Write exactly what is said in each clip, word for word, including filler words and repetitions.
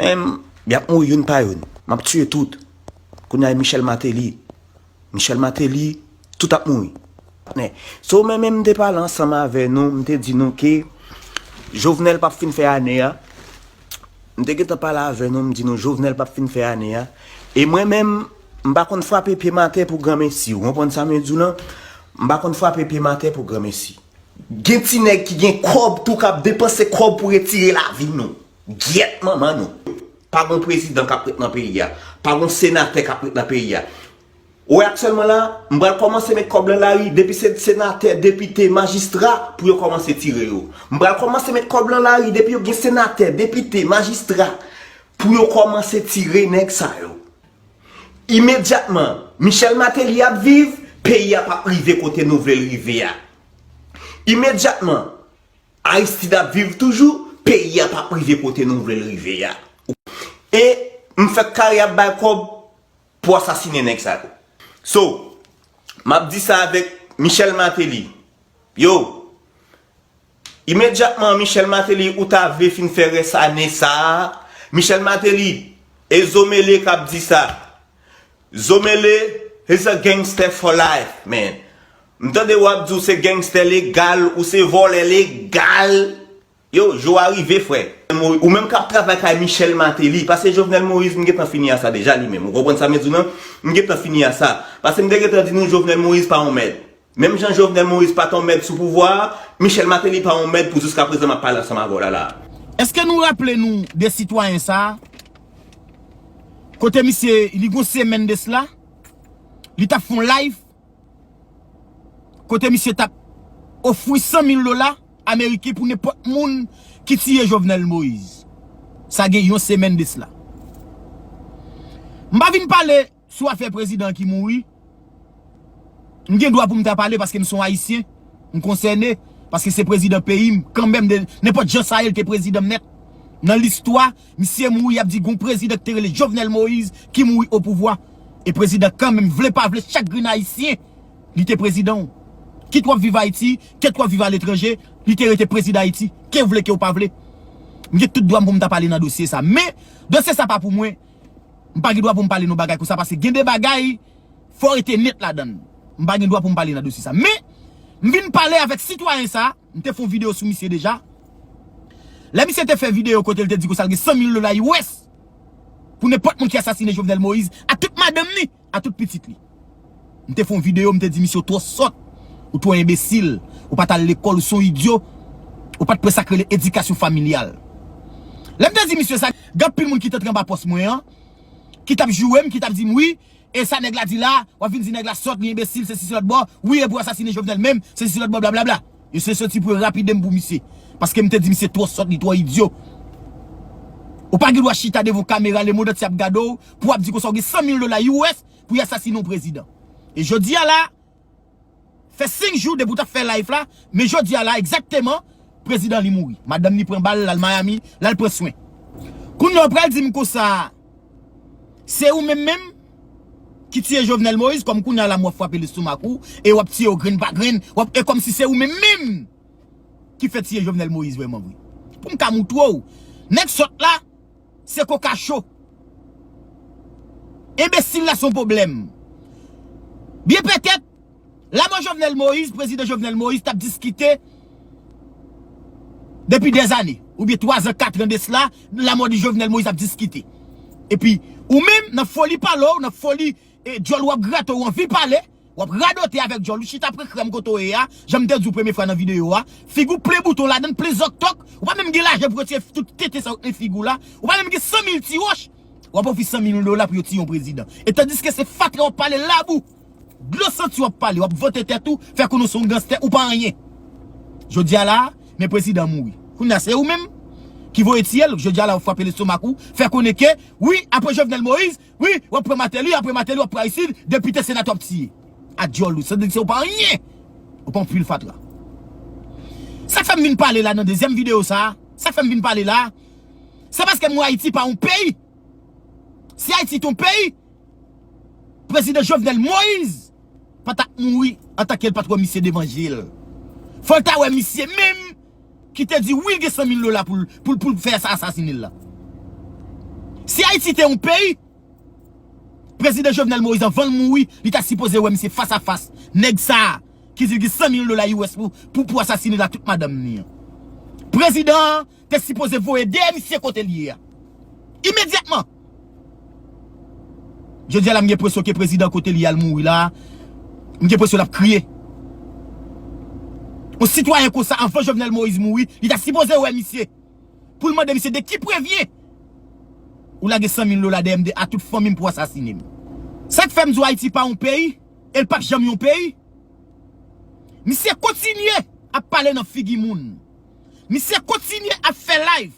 Em, y ap mouri youn pa youn. M ap tiye tout. Kounye a Michel Martelly. Michel Martelly, tout ap mouri. Patnè. So, mwen menm, m te pale ansanm avè nou, m te di nou ke Jovenel p ap fin fè ane a. M te gentan pale avè nou, m di nou Jovenel p ap fin fè ane a. E mwen menm, m pa konn frape pye m atè pou granmesi. Ou konprann sa mwen di w lan? M pa konn frape pye m atè pou granmesi. Gen ti nèg ki gen kòb tou k ap depanse kòb pou retire lavi nou. Gyèt manman nou. Pa gon prezidan k ap ret nan peyi a. Pa gon senatè k ap ret nan peyi a. Ou wè aktyèlman la, m pral kòmanse met kòb lan lari, depi se senatè, depite, majistra, pou yo kòmanse tire yo. M pral kòmanse met kòb lan lari, depi yo gen senatè, depite, majistra, pou yo kòmanse tire nèg sa yo. Imedyatman, Michel Martelly ap viv, peyi a p ap rive kote nou vle l rive a. Imedyatman, Aristide ap viv toujou, peyi a p ap rive kote nou vle l rive a. E m fèk kare ap bay kòb pou asasinen nèg sa yo. So, m ap di sa avèk Michel Martelly. Yo, imedyatman Michel Martelly ou ta vle fin fè rès ane sa a, Michel Martelly, e Zomele k ap di sa. Zomele is a gangster for life, man. M tande w ap di w se gangster legal, ou se vòlè legal. Yo, jou a rive, frè. Ou menm k ap travay kay Michel Martelly, paske Jovenel Moïse, m gentan fini a sa deja li menm. Ou konprann sa m di w lan? M gentan fini a sa. Paske m te gentan di nou Jovenel Moïse pa yon mèd. Menm jan Jovenel Moïse pa t yon mèd sou pouvwa a, Michel Martelly pa yon mèd pou jiskaprezan m ap pale ansanm avè w la la. Èske nou raple nou de sitwayen sa a? Kote misye, li gon semèn de sla, li t ap fè yon live kote misye t ap ofri san mil dola ameriken pou nenpòt moun ki tiye Jovenel Moïse. Sa gen yon semèn de sla. M pa vin pale sou afè prezidan ki mouri. M gen dwa pou m ta pale paske m se yon Ayisyen. M konsène paske se prezidan peyi m kanmenm, de nenpòt jan sa ye, l te prezidan m nèt. Nan listwa, misye mouri, y ap di gon prezidan ki te rele Jovenel Moïse ki mouri o pouvwa. E prezidan kanmenm, vle pa vle, chak grenn Ayisyen, li te prezidan w. Kit w ap viv Ayiti, kit w ap viv aletranje, li te rete prezidan Ayiti. Ke w vle, ke w pa vle. M gen tout dwa m pou m ta pale nan dosye sa. Men, dosye sa pa pou mwen. M pa gen dwa pou m pale nan bagay konsa, paske gen de bagay, fò w rete nèt ladan l. M pa gen dwa pou m pale nan dosye sa. Men, m vin pale avèk sitwayen sa, m te fè yon videyo sou misye deja. Lè misye te fè videyo kote l te di konsa l gen san mil dola U S pou nenpòt moun ki asasinen Jovenel Moïse, a tout madanm ni, a tout pitit li. M te fè yon videyo, m te di misye ou twò sòt, ou twò enbesil, ou pa t al lekòl, ou se yon idyo, ou pa t pran sa k rele edikasyon familyal. Lè m te di misye sa, gen anpil moun ki t antre anba pòs mwen an, ki t ap joure m, ki t ap di m wi, e sa nèg la di la, w ap vin di nèg la sòt, li enbesil, sesi se lòt bò, wi, e pou asasinen Jovenel menm, sesi se lòt bò, blablabla. Yo se soti pou yo lapide m pou misye. Paske m te di misye twò sòt, li twò idyo. Ou pa gen dwa chita devan yon kamera, lemonn antye ap gade w, pou w ap di konsa w gen san mil dola U S pou y asasinen yon prezidan. E jodi a la, fè senk jou depi w t ap fè live la, men jodi a la, egzakteman, prezidan li mouri. Madanm li pran bal, l al Miami, l al pran swen. Kounye a, w pral di m konsa, se ou menm menm ki tiye Jovenel Moïse, kòm kounye a la m w ap frape lestomak ou, e w ap tiye w grenn pa grenn, w ap, e kòmsi se ou menm menm ki fè tiye Jovenel Moïse vrèman vre. Pou m ka moutre w, nèg sòt la, se koka cho. Enbesil la se yon pwoblèm. Byen petèt, lamò Jovenel Moïse, prezidan Jovenel Moïse t ap diskite depi dèzane, oubyen twa zan, kat an de sla, lamò de Jovenel Moïse ap diskite. Epi, ou menm, nan foli pale w, nan foli, e, djòl w ap grate w, anvi pale, w ap radote avèk djòl ou, chita pran krèm kote w ye a, jan m te di w premye fwa nan videyo a, figi w plen bouton ladan l, plen zòktòk, ou pa menm gen lajan pou retire tout tete sa yo nan figi w la, ou pa menm gen san mil ti wòch, w ap ofri san mil dola pou yo tiye yon prezidan. E tandiske se fatra w ap pale, labou, dlo santi w ap pale, w ap vante tèt ou, fè konnen w se yon ganstè, ou pa anyen. Jodi a la, men prezidan mouri. Kounye a se ou menm ki voye tiye l, jodi a la w ap frape lestomak ou, fè konnen ke, wi, apre Jovenel Moïse, wi, w ap pran Martelly, apre Martelly w ap pran Aristide, depite, senatè w ap tiye. A djòl ou, sa vle di se ou pa anyen. Ou pa anpil fatra. Sa k fè m vin pale la nan dezyèm videyo sa, sa k fè m vin pale la, se paske m wè Ayiti pa yon peyi. Si Ayiti t yon peyi, prezidan Jovenel Moïse pa t ap mouri antanke l pa t wè misye devan je l. Fò l ta wè misye menm ki te di wi l gen san mil dola pou l, pou l, pou l fè sa asasinen l la. Si Ayiti te yon peyi, prezidan Jovenel Moïse, anvan l mouri, li ta sipoze wè misye fas a fas. Nèg sa a, ki di l gen san mil dola U S pou, pou, pou asasine l ak tout madanm ni an. Prezidan an te sipoze voye dèyè misye kote l ye a. Imedyatman. Jodi a la, m gen enpresyon ke prezidan kote l ye a, l mouri la, m gen enpresyon l ap kriye. Yon sitwayen konsa, anvan Jovenel Moïse mouri, li ta sipoze wè misye. Pou l mande misye de ki prevyen ou lage san mil dola dèyè m de a tout fanmi m pou asasine m. Sa k fè m di w Ayiti pa yon peyi, e l p ap janm yon peyi. Misye kontinye ap pale nan figi moun. Misye kontinye ap fè live.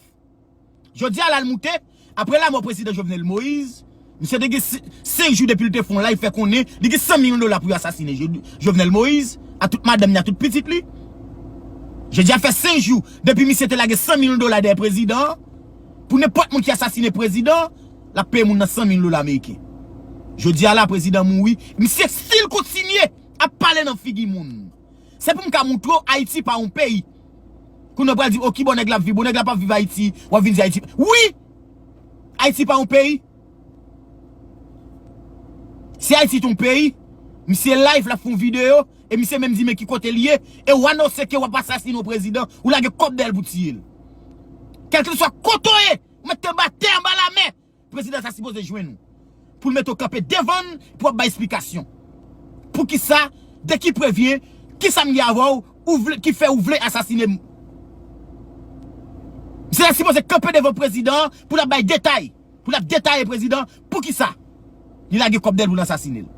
Jodi a la l moute, apre lanmò prezidan Jovenel Moïse, misye te gen se- senk jou depi l te fè yon live fè konnen li gen san mil dola pou yo asasine Jo- Jovenel Moïse, a tout madanm ni, a tout pitit li. Jodi a fè senk jou depi misye te lage san mil dola dèyè prezidan an. Pou nenpòt moun ki asasine prezidan, l ap peye moun nan san mil dola ameriken. Jodi a la, prezidan mouri, misye still kontinye ap pale nan figi moun. Se pou m ka montre w Ayiti pa yon peyi. Kounye a w pral di, "O, ki bò nèg la ap viv? Bon, nèg la p ap viv Ayiti, w ap vin di Ayiti." Wi! Ayiti pa yon peyi. Si Ayiti t yon peyi, misye live, l ap fè yon videyo, e misye menm di men ki kote l ye, e w anonse ke w ap asasine yon prezidan, ou lage kòb dèyè l pou tiye l. Kèlkeswa kote w ye, ou mete anba tè, anba lamè, prezidan sa sipoze jwenn ou. Pou l mete w kanpe devan l, pou w ap bay esplikasyon. Poukisa, de ki prevyen, kisa m gen avè w, ou vle, ki fè ou vle asasine m? Misye ta sipoze kanpe devan prezidan an pou l ap bay detay. Pou l ap detaye prezidan, poukisa li lage kòb dèyè l pou l asasine l.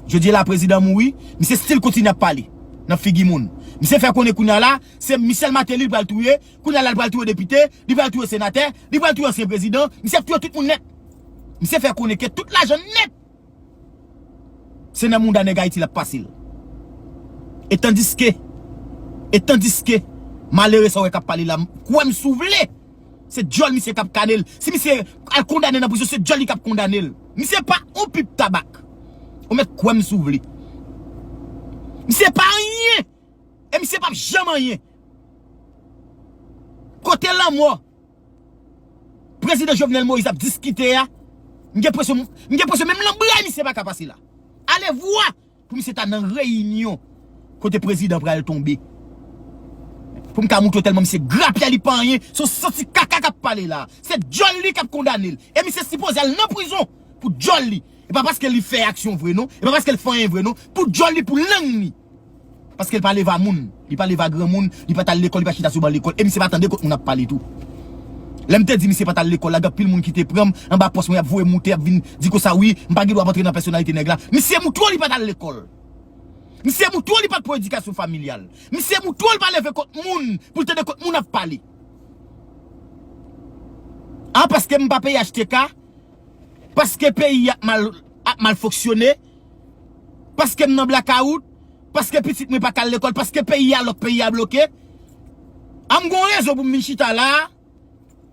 Jodi a la, prezidan mouri, misye still kontinye ap pale nan figi moun. Misye fè konnen kounye a la, se Michel Martelly li pral touye, kounye a la, li pral touye depite, li pral touye senatè, li pral touye ansyen prezidan, misye ap touye tout moun nèt. Misye fè konnen ke tout lajan nèt, se nan mouda nèg Ayiti l ap pase l. E tandiske, e tandiske, malere sa w wè k ap pale la, kwè m si w vle, se dyòl misye k ap kane l. Si misye al kondane nan prizon, se dyòl li k ap kondane l. Misye pa yon pip tabak. Ou mèt kwè m si w vle. Misye pa anyen. E misye p ap janm anyen. Kote lanmò prezidan Jovenel Moïse ap diskite a, m gen enpresyon, m gen enpresyon menm nan bra misye pa ka pase la. Alevwa pou misye ta nan reyinyon kote prezidan pral tonbe. Pou m ka montre w tèlman misye grapyè li pa anyen, se yon santi kaka k ap pale la. Se dyòl li k ap kondane l. E misye sipoze al nan prizon pou dyòl li. E pa paske li fè aksyon vre non. E pa paske l fè anyen vre non. Pou dyòl li, pou lang li. Paske l pa leve a moun. Li pa leve a granmoun. Li pa t al lekòl, li pa chita sou ban lekòl. E misye pa tande kot moun ap pale tou. Lè m te di misye pa t al lekòl la, gen anpil moun ki te pran m anba pòs mwen, y ap voye m moute, y ap vin di konsa, wi, m pa gen dwa rantre nan pèsonalite nèg la. Misye montre w li pa t al lekòl. Misye montre w li pa t pran edikasyon familyal. Misye montre w li pa leve kot moun pou l tande kot moun ap pale. A, paske m pa peye H T K, paske peyi ap mal, ap mal fonksyone, paske m nan blakawout, paske pitit mwen pa ka al lekòl, paske peyi a lòk, peyi a bloke. A, m gon rezon pou m vin chita la a,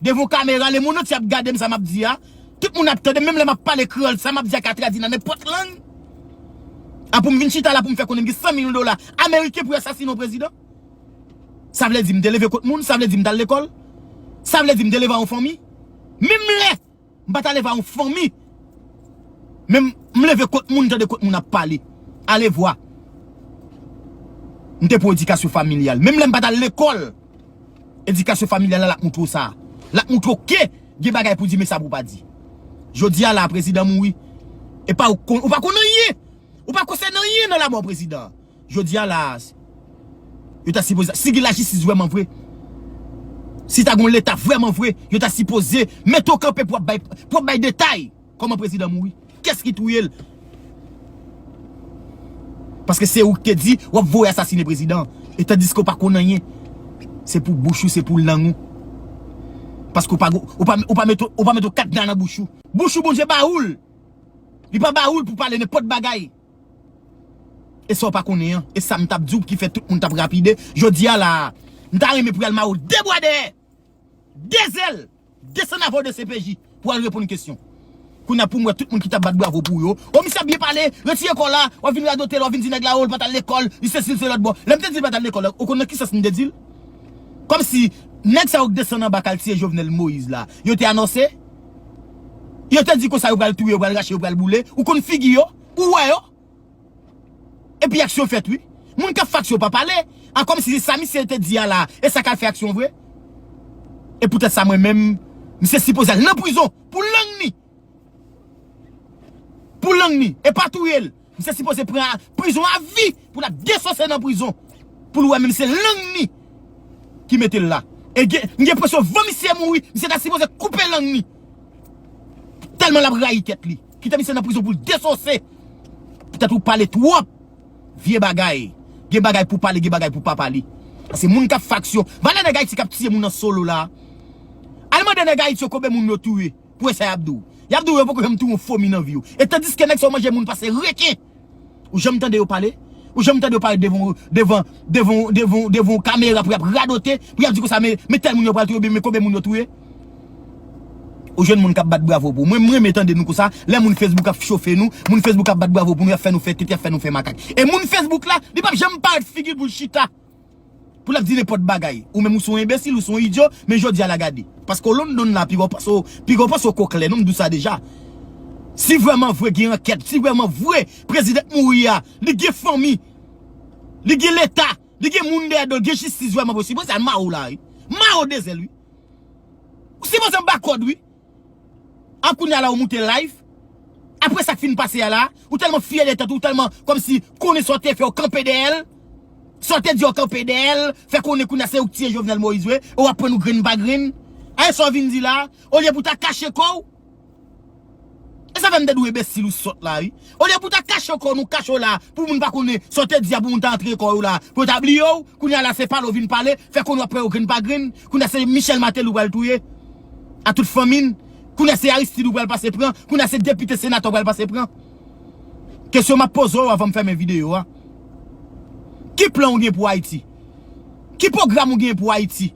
devan yon kamera, lemonn antye ap gade m sa m ap di a. Tout moun ap tande m, menm lè m ap pale kreyòl, sa m ap di a ka tradui nan nenpòt lang. A, pou m vin chita la pou m fè konnen m gen san mil dola ameriken pou yo asasine yon prezidan? Sa vle di m te leve kot moun, sa vle di m t al lekòl, sa vle di m te leve a yon fanmi. Menm lè m pa t al leve a yon fanmi, men m leve kot moun, tande kot moun ap pale. Alevwa. M te pran edikasyon familyal. Menm lè m pa t al lekòl, edikasyon familyal la, l ap montre w sa. L ap montre w ke gen bagay pou di, men sa pou w pa di. Jodi a la, prezidan mouri. E pa ou konn, ou pa konn anyen. Ou pa konsène anyen nan lanmò prezidan an. Jodi a la, yo ta sipoze, si gen lajistis vrèman vre, si ta gon leta vrèman vre, yo ta sipoze mete w kanpe pou w ap bay, pou w ap bay detay kòman prezidan mouri. Kiyès ki touye l? Paske se ou ki te di w ap voye asasine prezidan an. E tandiske w pa konn anyen. Se pou bouch ou, se pou lang ou. Paske w pa, ou pa, ou pa mete, ou pa mete yon kadna nan bouch ou. Bouch ou, Bondye ba ou l. Li pa ba ou l pou pale nenpòt bagay. E sa w pa konnen an, e sa m t ap di w ki fè tout moun t ap rapide. Jodi a la a, m ta renmen pou y al mare w de bwa dèyè, de zèl, desann avè w de C P J pou w al reponn kesyon. Kounye a pou m wè tout moun ki t ap bat bravo pou yo. O, misye ap byen pale, retire kò w la, w ap vin radote l, w ap vin di nèg la, o, l pa t al lekòl, li sesi, l se lòt bò. Lè m te di l pa t al lekòl la, ou konn nan ki sans m te di l? Kòmsi nèg sa yo k desann anba k al tiye Jovenel Moïse la, yo te anonse? Yo te di konsa yo pral touye, yo pral rache, yo pral boule. Ou konn figi yo? Ou wè yo? Epi aksyon fèt, wi. Moun k ap fè aksyon pa pale. A kòmsi se sa misye te di a la, e sa k al fè aksyon vre. E poutèt sa, mwen menm, misye sipoze al nan prizon pou lang ni. Pou lang ni. E pa touye l. Misye sipoze pran prizon a vi pou l ap desose nan prizon. Pou l wè menm se lang ni ki mete l la. E gen, m gen enpresyon van misye mouri, misye ta sipoze koupe lang ni. Tèlman l ap rayi tèt li. Kite misye nan prizon pou l desose. Poutèt ou pale twòp. Vye bagay. Gen bagay pou pale, gen bagay pou pa pale. Paske moun k ap fè aksyon. Vale nèg Ayiti k ap tiye moun nan Solo la. Al mande nèg Ayiti yo konbyen moun yo touye. Pou wè sa y ap di w. Y ap di w yo poko janm touye yon fomi nan vi yo. E tandiske nèg sa yo manje moun pase reken. Ou janm tande yo pale? Ou janm tande yo pale devan, devan, devan, devan, devan yon kamera pou y ap radote, pou y ap di konsa, men, men tèl moun yo pral touye, oubyen men konbyen moun yo touye? Ou jwenn moun k ap bat bravo pou ou. Mwen, mwen renmen tande nou konsa. Lè moun Facebook ap chofe nou, moun Facebook ap bat bravo pou nou, y ap fè nou fè tete, y ap fè nou fè makak. E moun Facebook la, li p ap janm parèt figi l pou l chita. Pou l ap di nenpòt bagay. Ou menm ou se yon enbesil, ou se yon idyo, men jodi a la gade. Paske w London la, piga w panse w, piga w panse w ko klè, non, m di w sa deja. Si vrèman vre gen ankèt, si vrèman vre prezidan k mouri a, li gen fanmi, li gen leta, li gen moun dèyè do l, gen jistis vrèman vre, w sipoze al mare w la, wi. Mare w de zèl, wi. Ou sipoze anba kòd, wi. An kounye a la ou moute live. Apre sa k fin pase a la, ou tèlman fyè de tèt ou, ou tèlman kòmsi konnen sa w te fè, w kanpe dèyè l. Sa w te di, w kanpe dèyè l, fè konnen kounye a se ou k tiye Jovenel Moïse vre, e w ap pran nou grenn pa grenn. A e sa w vin di la, olye pou w ta kache kò w. E sa fè m te di w enbesil ou sòt la, wi. Olye pou w ta kache kò w, nou kache w la, pou moun pa konnen sa w te di a, pou moun ta antre kò yo la, pou yo ta bliye w. Kounye a la se pale w vin pale, fè konnen w ap pran yo grenn pa grenn. Kounye a se Michel Martelly ou pral touye. A tout fanmi n. Kounye a se Aristide ou pral pase pran. Kounye a se depite senatè ou pral pase pran. Kesyon m ap poze w avan m fèmen videyo a. Ki plan w gen pou Ayiti? Ki pwogram w gen pou Ayiti?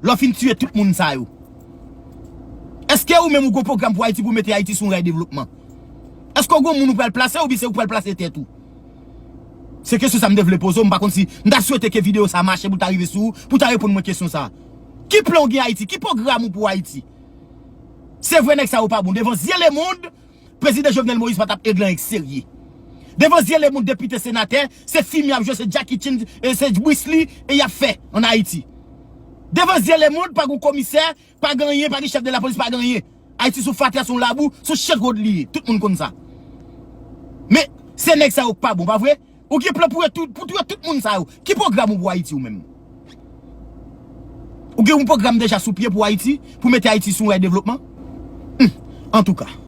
Lè w fin tiye tout moun sa yo. Èske ou menm ou gon pwogram pou Ayiti pou mete Ayiti sou yon ray devlopman? Èske w gon moun ou pral plase oubyen se ou k pral plase tèt ou? Se kesyon sa m te vle poze w, m pa konn si m ta swete ke videyo sa mache pou l ta rive sou ou, pou w ta reponn mwen kesyon sa. Ki plan w gen Ayiti? Ki pwogram ou pou Ayiti? Se vre nèg sa yo pa bon. Devan zye lemonn, prezidan Jovenel Moïse pa t ap regle anyen k serye. Devan zye lemonn, depite, senatè, se fim y ap jwe, se Jackie Chan, e se Bruce Lee, e y ap fè ann Ayiti. Devan zye lemonn, pa gon komisè, pa gen anyen, pa gen chèf de lapolis, pa gen anyen. Ayiti sou fatra, sou labou, sou chenn wòd li ye. Tout moun konn sa. Men, se nèg sa yo k pa bon, pa vre? Ou gen plan pou, pou touye tout moun sa yo. Ki pwogram ou pou Ayiti ou menm? Ou gen yon pwogram deja sou pye pou Ayiti, pou mete Ayiti sou yon ray devlopman? Humm, antouka.